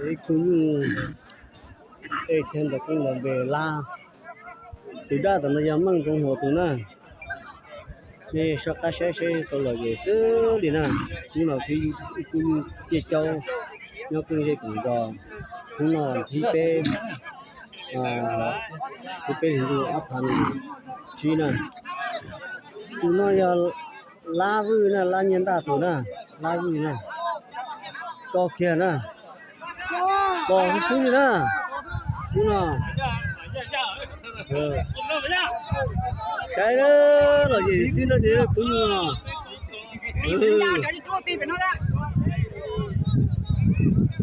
Ib khub nyuj ej thiab ntawm koob ntawm npe lab. Tus daj tom no yog Meej Ntxoov Huas tus na. Nej soj qab saib seb tau lom zem xwb li na. Hnub no kuj ib khub nyuj ciaj caub nyob koom zej koom zos. Hnub no thib peb, thib peb hlis ntuj ob phav nees nkaum tsib na. Tus no yog Lab Vwj na, Lab Nyiaj Ntaj tus na, Lab Vwj na. Tso kiag na. Pom xwb xwb li na. Hnub no saib lom zem xwb no ces khub nyuj no.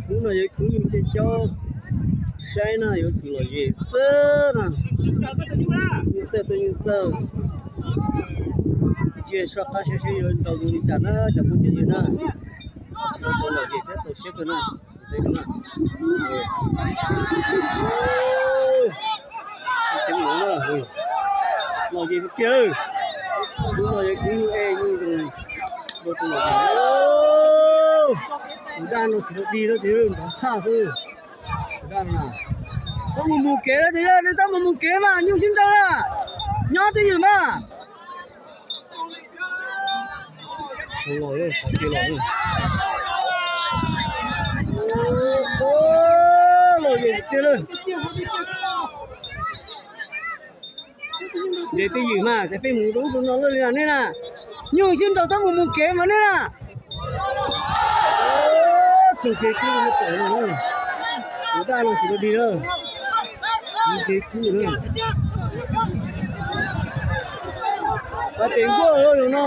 Hnub no yog khub nyuj ciaj caub, saib na yuav tsum lom zem xwb na. Nyuj txawj tuaj nyuj txawj. Cia soj qab saib seb yuav nrau zoo li cas na cov phooj cov ywg na. Tau lom zem thiab txaus siab kawg na. Lom zem tiag. Hnub no yog khub nyuj ej nyuj zoo dua rau lom zem. Tus daj no tsis tau dig no ces nrov phaj xwb. Tus daj no txhob mus mus kev na, tus yawg nej txhob mus mus kev mas nyuj sib nraus na. Nyob twj ywm mas. Los, qhov tiag los. Lom zem tiag lawm. Nres twj ywm mas ces peb mus rau ub rau no lawm li na nej na. Nyuj sib nraus txhob mus mus kev mas nej na. Tug kev kub no pom no, tus daj no tsis tau dig na. Tus kev kub na. Pab tes nkuaj los no.